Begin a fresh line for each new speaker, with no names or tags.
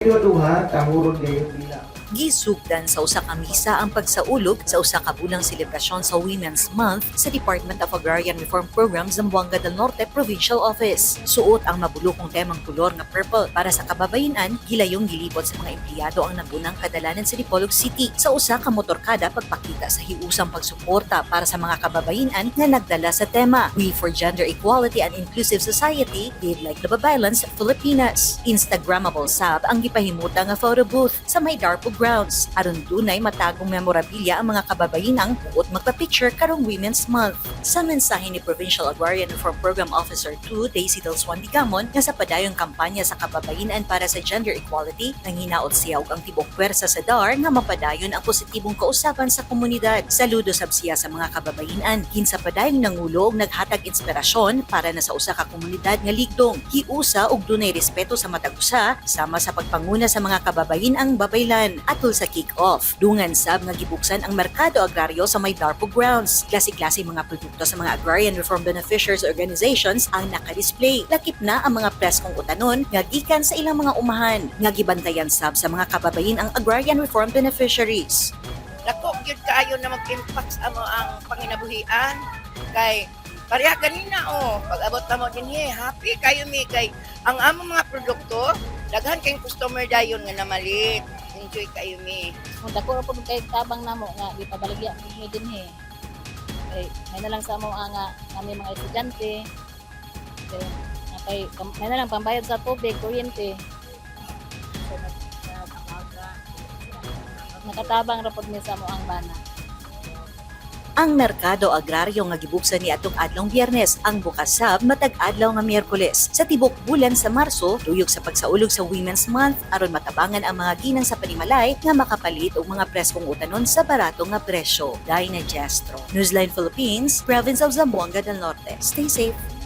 Duha, tahuron gayon nila.
Gisugdan sa usa ka misa ang pagsaulog sa usa ka bulang selebrasyon sa Women's Month sa Department of Agrarian Reform Program, Zamboanga del Norte Provincial Office. Suot ang mabulokong temang kolor nga purple para sa kababayen-an, gilayong gilibot sa mga empleyado ang nabunang kadalanan sa Dipolog City sa usa ka motorkada pagpakita sa hiusang pagsuporta para sa mga kababayen-an nga nagdala sa tema "We for Gender Equality and Inclusive Society, Live Like the Babaylan's Filipinas." Instagrammable sab ang gipahimuta nga photo booth sa may Darpo grounds aron dunay matagong memorabilia ang mga kababayenang buot magpa-picture karong Women's Month. Sa mensahe ni Provincial Agrarian Reform Program Officer 2 Daisy Del Swan Digamon nga sa padayong kampanya sa kababayenan para sa gender equality, nanginaot siya og ang tibok pwersa sa DAR nga mapadayon ang positibong kausaban sa komunidad. Saludo sab siya sa mga kababayenan kinsa padayong nangulo og naghatag inspirasyon para na sa usa ka komunidad nga ligdong, hiusa og dunay respeto sa matag usa sama sa pagpanguna sa mga kababayenang babaylan. Atol sa kick-off, dungan sab nga gibuksan ang merkado agraryo sa may Darpo grounds. Klase-klase mga produkto sa mga agrarian reform beneficiaries organizations ang nakadisplay. Lakip na ang mga preskong utanon nga gikan sa ilang mga umahan nga gibantayan sab sa mga kababayenang agrarian reform beneficiaries.
Dako gyud kaayo na mag-impact sa amo ang panginabuhian kay pareha ganina, oh, pag abot namo dinhi, happy kayo mi kay ang among mga produkto, daghan kayong customer dayon nga namalit. Enjoy kayo mi.
Kung dako ra pud kay tabang namo nga gipabaligya mi dinhi. Kay may na lang sa amo ang nga kami mga estudyante. Kay kay may na lang pambayad sa tubig, kuryente. So, nakatabang ra pud mi sa amo ang bana.
Ang merkado agraryo nga gibuksan ni atong adlong Biyernes ang bukas sab matag adlaw nga Miyerkules sa tibok bulan sa Marso tuyok sa pagsaulog sa Women's Month aron matabangan ang mga ginang sa panimalay nga makapalit og mga preskong utanon sa barato nga presyo. Dinah Gestro, Newsline Philippines, Province of Zamboanga del Norte. Stay safe.